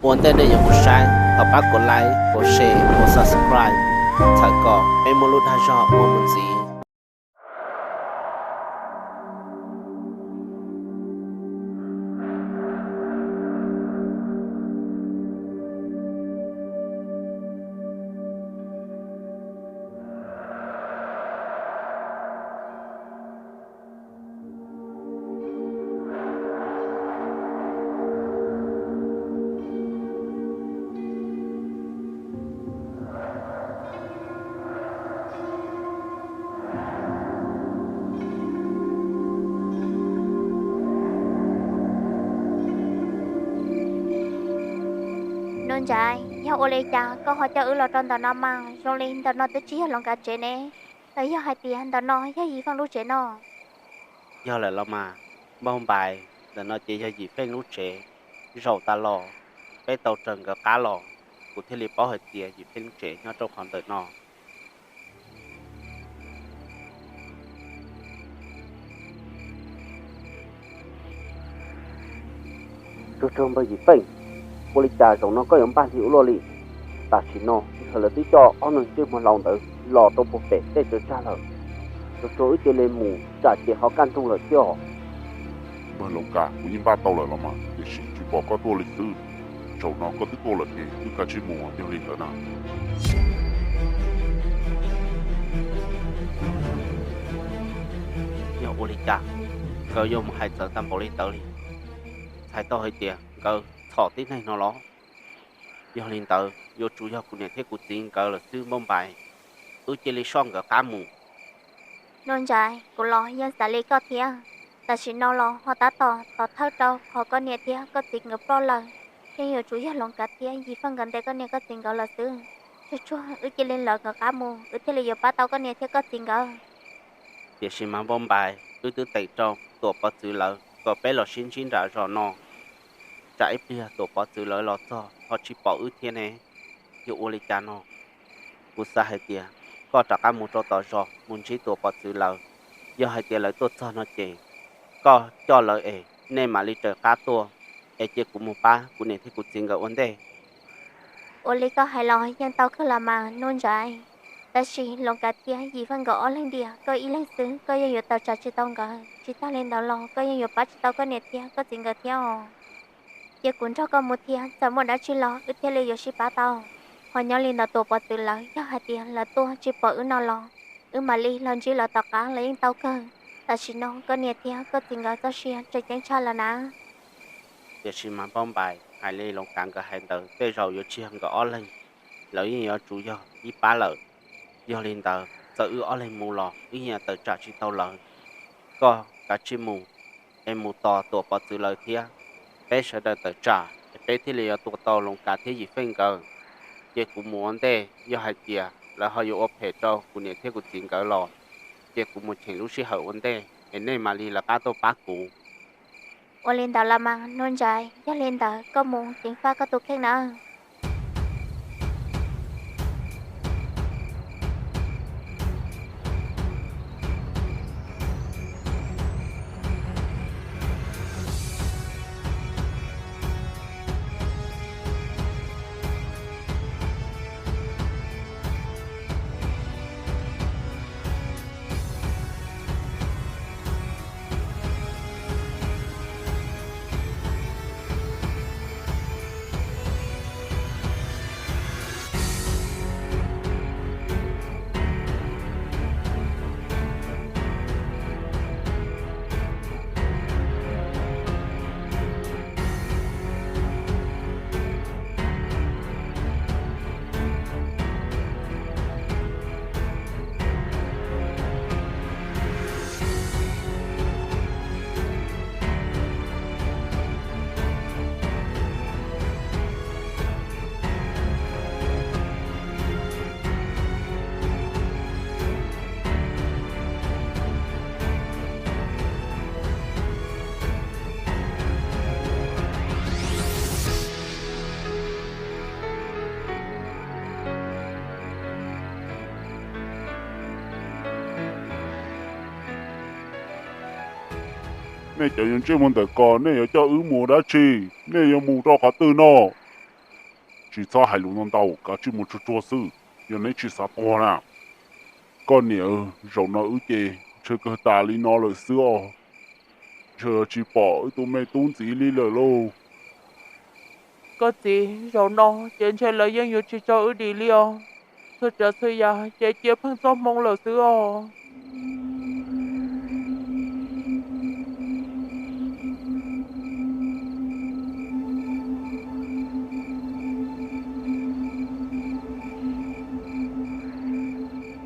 Ua ntej nej yuav mus saib, thov pab kom like, kom share, kom subscribe, txhawm kom peb muaj lub dag zog ua mus ntxiv. Nuj Ntsais, yog ua li cas koj ho coj wb los rau ntawm no mas zoo li ntawm no twb tsis yog Loos Kav tsev ne, los yog hais tias ntawm no yog Yim Feej lub tsev no? Yog lawm los mas, Npauj Npais, ntawm no ces yog Yim Feej lub tsev. Zaum tas los peb tau raws nkawd qab los, kuv thiaj li paub hais tias Yim Feej lub tsev nyob rau qhov ntawm no. Tsuag tsuag npawg Yim Feej, ua li cas zaum no koj yuav npaj hli ua luaj li? Tam sim no sij hawm lawv twb coj ob neeg ntsej muag laus ntawd los rau puag pem tej tsaws tsag lawm. Tsuag tsuag wb cia li mus tsam ces ho kaj ntug lawm thiab os. Npawg Loos Kav, kuv yeej npaj tau lawm los mas, tiam sis tsis pom koj tuaj li xwb. Zaum no koj twb tuaj lawm ces wb kav tsij mus, yog li ntawd na. Yog ua li cas nkawd yuav mus hais txawv tag npaum li ntawd li? Txhais tau hais tias nkawd txhom tib neeg no los? Yog li ntawd yuav tsum yog kuv niam thiab kuv txiv nkawd lawm xwb Npauj Npais. Wb cia li soj nkawd qab mus. Nuj Ntsais, kuv los yeej xav li koj thiab. Tam sim no los ho tab tom tos thawj rau qhov koj niam thiab koj txiv nkawd ploj lawm, yeej yuav tsum yog Loos Kav thiab Yim Feej nkawd ntes koj niam koj txiv nkawd lawm xwb. Tsuag tsuag wb cia li lawv nkawd qab mus, wb thiaj li yuav pab tau koj niam thiab koj txiv nkawd. Tiam sis mas Npauj Npais, wb twb teem rau Tuam Pov Txwv lawv kom peb los sib ntsib nram zos no. Tsam ib pliag Tuam Pov Txwv lawv los txog ho tsis pom wb thiab ne, yuav ua li cas no? Kuv xav hais tias koj rov qab mus rau tom zos mus ntsib Tuam Pov Txwv lawv. Yog hais tias lawv tuaj txog no ces koj coj lawv es nej mam li raws qab tuaj, es cia kuv mus pab kuv niam thiab kuv txiv nkawd ua ntej. Ua li koj hais los yeej tau kawg los mas Nuj Ntsais. Tab sis Loos Kav thiab Yim Feej nkawd ob leeg diam, koj ib leeg xwb koj yeej yuav tawm tsam tsis tau nkawd. Tsis tag li ntawd los koj yeej yuav pab tsis tau koj niam thiab koj txiv nkawd thiab os. Cia kuv nrog koj mus thiab, txawm muaj dab tsi los wb thiaj li yuav sib pab tau. Ho nyob li ntawm Tuam Pov Txwv lawv, yog hais tias lawv tuaj tsis pom wb no los, wb mam li los ntsib lawv tom qab los yeej tau kawg. Tam sim no koj niam thiab koj txiv nkawd txoj sia tseem ceeb tshaj lawm na. Tiam sis mas Npauj Npais, hais li Loos Kav nkawd hais ntawd tej zaum yuav tsis yog nkawd ob leeg, lawv yeej yuav tsum yog ib pab lawm. Yog li ntawd txawm wb ob leeg mus los wb yeej tawm tsam tsis tau lawv. Koj kav tsij mus, es mus tos Tuam Pov Txwv lawv thiab. Peb sawv daws tawm tsam es peb thiaj li yuav tua tau Loos Kav thiab Yim Feej nkawd. Cia kuv mus ua ntej, yog hais tias lawv ho yuav ua phem rau kuv niam thiab kuv txiv nkawd los, cia kuv mus cheem lub sij hawm ua ntej es nej mam li lawv qab tuaj pab kuv. Ua li ntawd los mas Nuj Ntsais, yog li ntawd koj mus ceev faj koj tus kheej nawb. Nej cov yuav ntsej muag ntawm ko, nej yuav coj wb mus ua dab tsi? Nej yuav mus rau qhov twg no? Tsis txhob hais lus ntau ntau, kav tsij mus tsuag tsuag xwb, yog neb tsis xav tuag na. Koj niam, zaum no wb ces ntshe kawg tas li no lawm xwb os. Ntshe tsis pom wb tus me tub ntxiv li lawm lauj. Koj txiv, zaum no ces ntshe lawv yeej yuav tsis tso wb dim li os. Txhua tsav txhua yam ces cia pheej txoj hmoo lawm xwb os.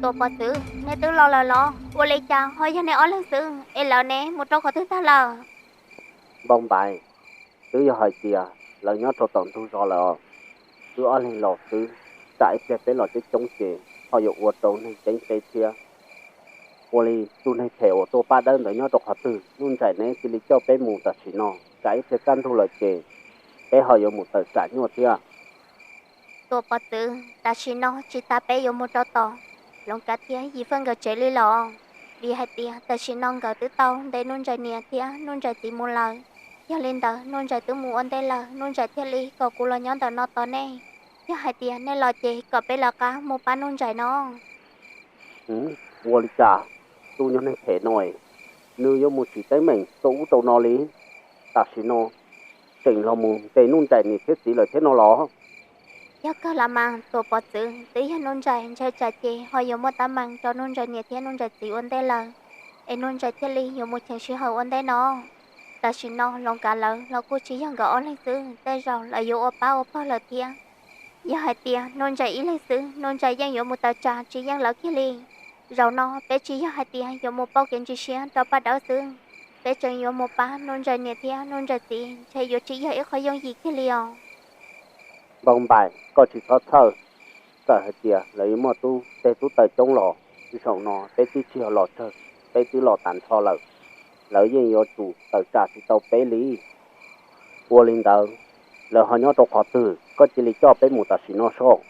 Tuam pov txwv, neb twb los lawm los? Ua li cas ho yog neb ob leeg xwb es lawv ne mus rau qhov twg tag lawm? Npauj Npais, twb yog hais tias lawv nyob rau tom ntug zos lawm os. Wb ob leeg los xwb, tsam ib pliag peb los coob coob ces ho yuav ua rau neeg ceeb peb thiab. Ua li, tus neeg phem uas tuaj pab dawb ntawd nyob rau qhov twg? Nuj Nraim neb cia li coj peb mus tam sim no, tsam ib pliag kaj ntug lawm ces peb ho yuav mus tawm tsam nyuaj thiab. Tuam pov txwv, tam sim no tsis tas peb yuav mus rau tom Loov Kav thiab Yim Faj nkawd tsev li los, vim hais tias tam sim no nkawd twb tau ntes Nuj Nraim niam thiab Nuj Nraim txiv mus lawm. Yog li ntawd Nuj Nraim twb mus ua ntej lawm, Nuj Nraim thiaj li kom kuv los nyob ntawm no tos nej. Yog hais tias nej los ces kom peb lawv qab mus pab Nuj Nraim no. Ua li cas tus nyuag neeg phem no nws yuav mus tsis teeb meem rau ub rau no li? Tam sim no tseem los mus ntes Nuj Nraim niam thiab txiv lawm thiab no los? Yog kawg los mas Tuam pov txwv, twb yog Nuj Nraim ntshai tsam ces ho yuav muaj teeb meem rau Nuj Nraim niam thiab Nuj Nraim txiv ua ntej lawm, es Nuj Nraim thiaj li yuav mus cheem sij hawm ua ntej no. Tam sim no Loov Kav lawv los kuj tsis yog nkawd ob leeg xwb, tej zaum lawv yuav ua pab ua pawg lawm thiab. Yog hais tias Nuj Nraim ib leeg xwb, Nuj Nraim yeej yuav mus tawm tsam tsis yeej lawv kiag li. Zaum no peb tsis yog hais tias yuav mus pauj kev ntsis siab rau paj dawb xwb, peb tseem yuav mus pab Nuj Nraim niam thiab Nuj Nraim txiv, ntshe yuav tsis yog ib qho yooj yim kiag li os. Npauj Npais, koj tsis txhob txhawj. Txawm hais tias lawv yuav muaj tub teg tub taw coob los, zaum no peb twb tsis yog los tsawg, peb twb los tas nrho lawm. Lawv yeej yuav tsum tawm tsam tsis tau peb li. Ua li ntawd, lawv ho nyob rau qhov twg? Koj cia li coj peb mus tam sim no soj.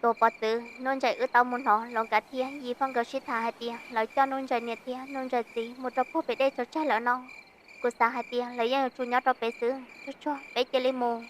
Tuam pov txwv, Nuj Nraim wb tau mus hnov Loov Kav thiab Yim Faj nkawd sib tham hais tias lawv coj Nuj Nraim niam thiab Nuj Nraim txiv mus rau puag pem dej tsaws tsag lawm no. Kuv xav hais tias lawv yeej yuav tsum nyob rau pem xwb, tsuag tsuag peb cia li mus.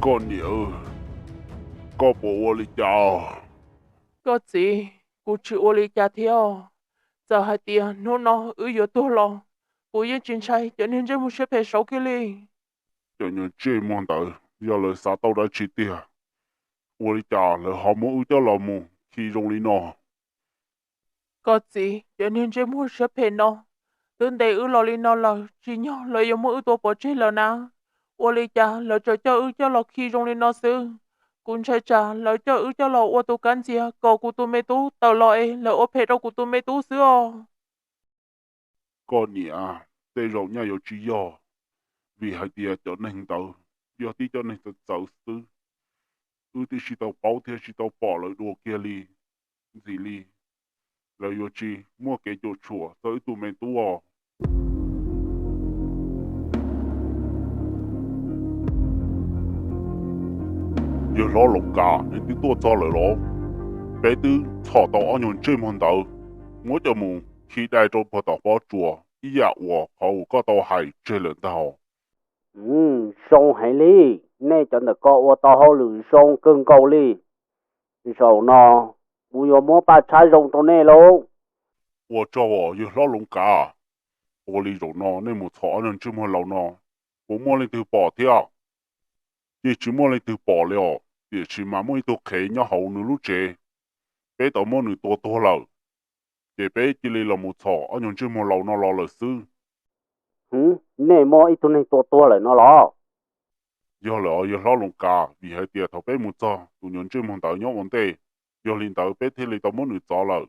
Koj niam, koj puas ua li cas? Koj txiv, kuv tsis ua li cas thiab. Txawm hais tias hnub no wb yuav tuag los, kuv yeej tsis ntshai cov niag ntsej muag siab phem saud kiag li. Cov nyuag ntsej muag ntawd yog lawv xav tau dab tsi tiag? Ua li cas lawv ho muab wb coj los mus khi zoo li no? Koj txiv, cov niag ntsej muag siab phem no twb ntes wb los li no lawm, tsim nyog lawv yuav muab wb tua pov tseg lawm na. Ua li cas lawv tseem coj wb coj los khi zoo li no xwb? Kuv ntshai tsam lawv coj wb coj los ua tus kab ntxias kom kuv tus me tub tawm los es lawv ua phem rau kuv tus me tub xwb os. Koj niam, tej zaum nyaj yuav tsis yog, vim hais tias cov neeg ntawd yog tib cov neeg txawv txawv xwb. Wb twb tsis tau paub thiab tsis tau pom lawv dua kiag li. Ntxim li lawv yuav tsis muaj kev cuam tshuam txog wb tus me tub os. Yawg hlob Loov Kav, nej twb tuaj txog lawm los? Peb twb txhom tau ob nyuag ntsej muag ntawd, muab coj mus khi dai rau puag tom pob tsuas ib yam uas qhov uas koj tau hais tseg lawm ntag. Zoo heev li. Nej cov ntawm ko ua tau hauj lwm zoo kawg nkaus li. Zaum no kuv yuav muab paj tshab zoo rau nej lauj. Ua tsaug os yawg hlob Loov Kav, ua li zaum no nej mus txhom ob nyuag ntsej muag laus no, puas muaj leej twg pom thiab? Yeej tsis muaj leej twg pom li os, tiam sis mas muaj ib tug qhev nyob hauv nws lub tsev, peb tau muab nws tua tuag lawm, ces peb cia li los mus txhom ob nyuag ntsej muag laus no los lawm xwb. Hwv, nej muab ib tug neeg tua tuag lawm no los? Yog lawm os yawg hlob Loov Kav, vim hais tias thaum peb mus txog tus nyuag ntsej muag ntawd nyob ua ntej, yog li ntawd peb thiaj li tau muab nws txov lawm,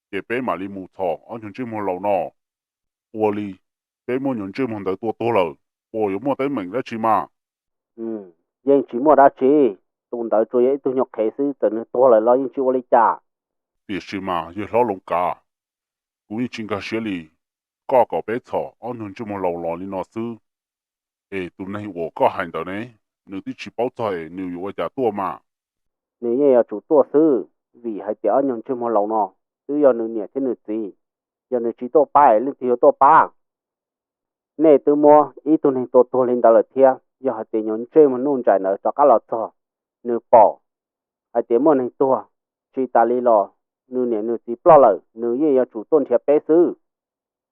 ces peb mam li mus txhom ob nyuag ntsej muag laus no. Ua li, peb muab nyuag ntsej muag ntawd tua tuag lawm, puas yuav muaj teeb meem dab tsi mas? Yeej tsis muaj dab tsi, tus ntawd tsuas yog ib tug nyuag qhev xwb, txawm nws tuag lawm los yeej tsis ua li cas. Tiam sis mas yawg hlob Loov Kav, kuv yeej tsis nkag siab li, koj kom peb txhom ob nyuag ntsej muag laus los li no xwb, es tus neeg uas koj hais ntawd ne, nws twb tsis paub txog es nws yuav ua cas tuaj mas? Nws yeej yuav tsum tuaj xwb, vim hais tias ob nyuag ntsej muag laus no twb yog nws niam thiab nws txiv, yog nws tsis tuaj pab es leej twg yuav tuaj pab? Nej twb muab ib tug neeg tua tuag li ntawd lawm thiab, yog hais tias nyuag ntsej muag Nuj Nraim ntawd rov qab los txog, nws pom hais tias muaj neeg tuag, tsis tas li los nws niam nws txiv ploj lawm, nws yeej yuav tsum tuaj nrhiav peb xwb.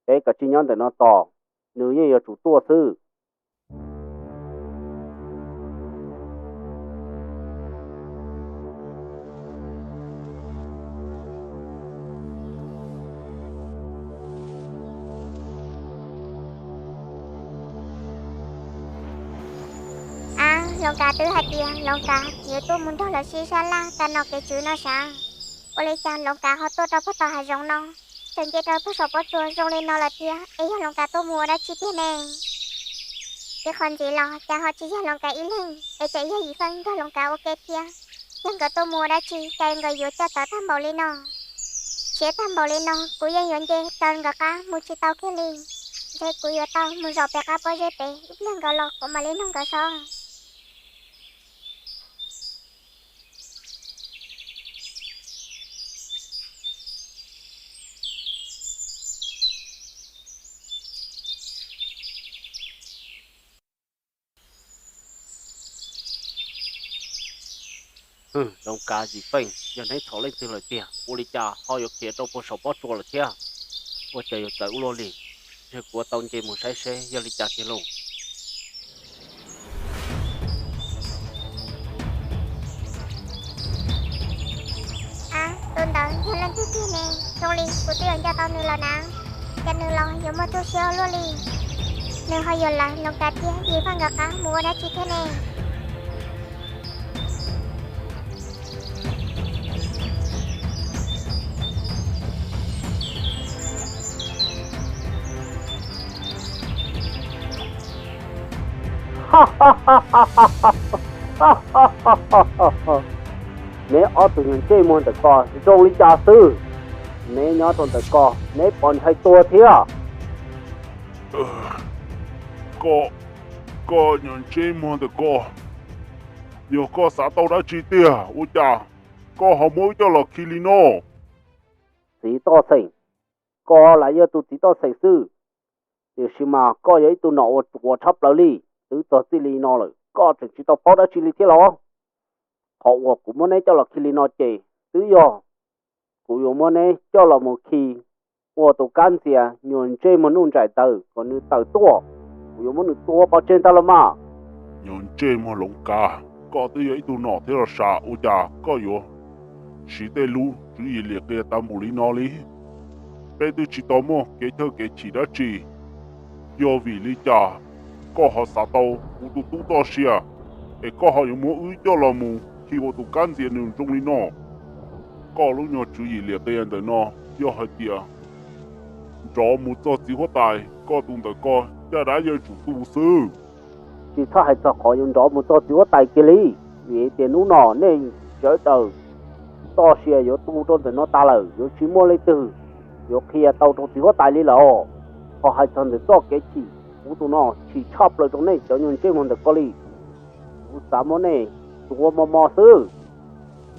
Peb kav tsij nyob ntawm no tos, nws yeej yuav tsum tuaj xwb. Ab, Loov Kav twb hais tias Loov Kav yuav tuaj mus nrog lawv sib sab laj tag no kev tswv no sav. Ua li cas Loov Kav ho tuaj rau puag tom hav zoov no, tseem nce rau puag saum pob tsuas zoo li no lawm thiab, es yog Loov Kav tuaj mus ua dab tsi tiag ne? Ib qho ntxiv los cas ho tsis yog Loov Kav ib leeg, es tseem yog Yim Feej nrog Loov Kav ua ke thiab. Yog nkawd tuaj mus ua dab tsi cas nkawd yuav coj tawv tag npaum li no? Siav tag npaum li no kuv yeej yuav nce raws nkawd qab mus tsis tau kiag li. Ntshe kuv yuav tau mus zaum pem qab pob zeb pem ib pliag nkawd los kuv mam li nug nkawd saib. Hwm, Loov Kav, Yim Feej, yog neb txhom leej twg lawm tiag, ua li cas ho yuav khiav rau puag saum pob tsuas lawm thiab? Ua cas yuav txawv ua luaj li? Ntshe kuv yuav tau nce mus saib seb yog li cas tiag lauj. Ab, tus ntawd yog leej twg tiag ne? Zoo li kuv twb yuav nco tau nws lawm na. Cas nws los yuav muaj txuj siab ua luaj li? Nws ho yuav lawv Loov Kav thiab Yim Feej nkawd qab mus ua dab tsi thiab ne? Neb ob tug nyuag ntsej muag ntawm ko zoo li cas xwb? Neb nyob rau ntawm ko neb pom ntshai tuag thiab. Koj, koj nyuag ntsej muag ntawm ko, yog koj xav tau dab tsi tiag ua cas koj ho muab wb coj los khi li no? Txiv toj xeem, koj lam yog tus txiv toj xeem xwb, tiam sis mas koj yog ib tug nom uas ruam tshaj plaws li. Twb txog txij li no lawm koj tseem tsis tau paub dab tsi li thiab los? Qhov uas kuv muab neb coj los khi li no ces twb yog kuv yuav muab neb coj los mus khi ua tus kab ntxias nyuag ntsej muag Nuj Nraim ntawd kom nws tawm tuaj. Kuv yuav muab nws tua pov tseg ntag los mas. Nyuag ntsej muag Loov Kav, koj twb yog ib tug nom thiab los sav, ua cas koj yuav siv tej lub tswv yim liam qias tas npaum li no li? Peb twb tsis tau muaj kev chawj kev chim dab tsi, yog vim li cas koj ho xav tau kuv tus tub toj sia, es koj ho yuav muab wb coj los mus khi ua tus kab ntxias nws zoo li no? Koj lub nyuag tswv yim liam qias ntawm no, yog hais tias nrov mus txog txiv huab tais, koj tus ntawm ko caj dab yeej tsum tu xwb. Tsis txhob hais txog qhov yuav nrov mus txog txiv huab tais kiag li, vim tias hnub no nej sawv daws toj sia yuav tu rau ntawm no tas lawm, yuav tsis muaj leej twg yuav qhia tau rau txiv huab tais li lawm. Ho hais txog ntawm txoj kev chim, kuv tus no chim tshaj plaws rau nej cov nyuag ntsej muag ntawm ko li. Kuv xav muab nej tua mos mos xwb.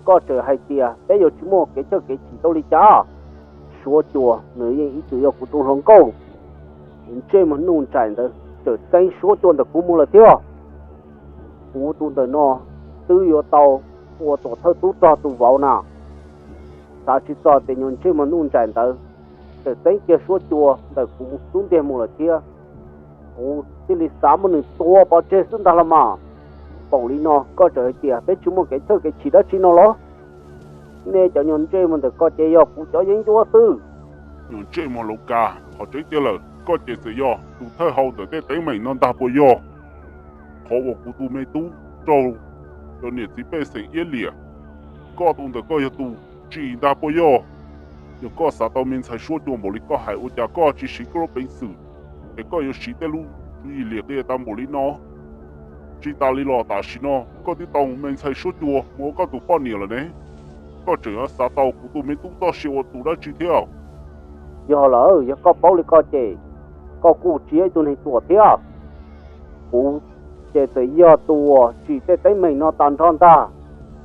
Koj tseem hais tias peb yuav tsis muaj kev chawj kev chim rau li cas? Suab cua nws yeej ib txwm yog kuv tus hluas nkauj. Ntsej muag Nuj Nraim ntawd tseem txeeb suab cua ntawm kuv mus lawm thiab. Kuv tus ntawm no twb yuav tau ua tuam thawj tub rog tus vauv na. Xav tsis txog tias nyuag ntsej muag nuj nraim ntawd tseem txeeb kiag suab cua ntawm kuv xub ntiag mus lawm thiab. Kuv thiaj li xav muab nws tua pov tseg xwb ntag los mas. Npaum li no koj tseem hais tias peb tsis muaj kev txhawj kev chim dab tsi no los? Nej cov nyuag ntsej muag ntawm koj ces yog kuv cov yeeb ncuab xwb. Nyuag ntsej muag Lauj Kav, qhov tseeb tiag lawm koj ces txawm yog tus thawj hau ntawm tej teeb meem no ntag puas yog? Qhov uas kuv tus me tub raug cov niam txiv pej xeem iab liam, koj tus ntawm koj yog tus tsim ntag puas yog? Yog koj xav tau me ntxhais suab cua npaum li koj hais ua cas koj tsis siv koj lub peev xwm es koj yuav siv tej lub tswv yim liam qia tau npaum li no? Tsis tas li los tam sim no koj twb tau me ntxhais suab cua mus ua koj tus poj niam lawm ne, koj tseem yuav xav tau kuv tus me tub txoj sia ua tus dab tsi thiab? Yog lawm, yog koj paub li koj ces koj kuj tsis yog ib tug neeg ruam thiab. Kuv ces txawm yog tus uas tsim tej teeb meem no tag nrho ntag.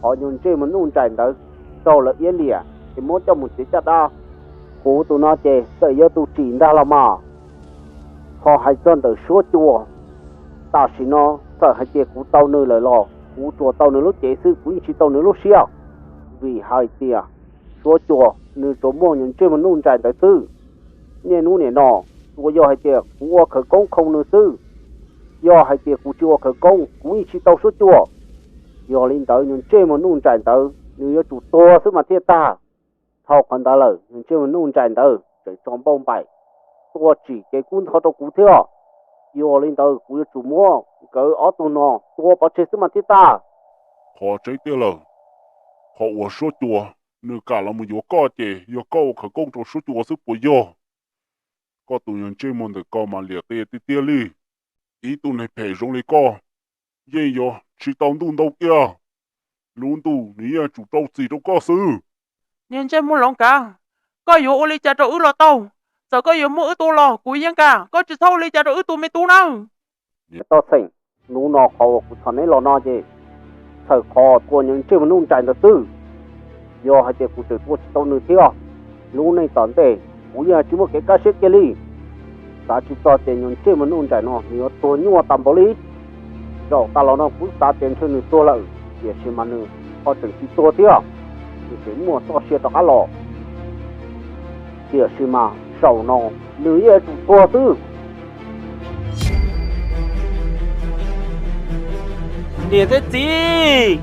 Qhov nyuag ntsej muag nuj nraim ntawd raug lawv iab liam ces muab coj mus txiav caj dab. Kuv tus no ces txawm yog tus tsim ntag los mas. Ho hais txog ntawm suab cua, tam sim no txawm hais tias kuv tau nws lawm los kuv tsuas tau nws lub cev xwb, kuv yeej tsis tau nws lub siab. Vim hais tias suab cua nws tsuas muaj nyuag ntsej muag nuj nraim ntawd xwb. Niaj hnub nim no tsuas yog hais tias kuv ua khawv koob khoo nws xwb. Yog hais tias kuv tsis ua khawv koob kuv yeej tsis tau suab cua. Yog li ntawd nyuag ntsej muag nuj nraim ntawd nws yuav tsum tuag xwb mas thiaj tag. Dhau qhov ntawd lawm nyuag ntsej muag nuj nraim ntawd tseem tso npauj npaim tuaj tsim kev kub ntxhov rau kuv thiab. Yog li ntawd kuv yuav tsum muab nkawd ob tug no tua pov tseg xwb mas thiaj tag. Qhov tseeb tiag lawm, qhov uas suab cua nws kam los mus yuav koj ces yog koj ua khawv koob rau suab cua xwb puas yog? Koj tus nyuag ntsej muag ntawm koj mas liam qia tiag tiag li. Ib tug neeg phem zoo li koj yeej yuav tsis tau ntuj ntau kiag. Lub ntuj nws yeej tsum rau txim rau koj xwb. Niag ntsej muag Lauj Kav, koj yuav ua li cas rau wb los tau. Txawm koj yuav muab wb tua los kuv yeej kam, koj tsis txhob ua li cas rau wb tus me tub nawb. Toj Xeem, hnub no qhov uas kuv thov neb los no ces txhawm qhov tua nyuag ntsej muag nuj nraim ntawd xwb. Yog hais tias kuv tseem tua tsis tau nws thiab, lub neej tom ntej kuv yeej tsis muaj kev kaj siab kiag li. Xav tsis txog tias nyuag ntsej muag nuj nraim no nws yuav tuag nyuaj tas npaum li. Zaum tas los no kuv xav tias ntshe nws tuag lawm, tiam sis mas nws ho tseem tsis tuag thiab, nws tseem muaj txoj sia rov qab los. Tiam sis mas zaum no nws yeej yuav tsum tuag xwb. Niam thiab txiv,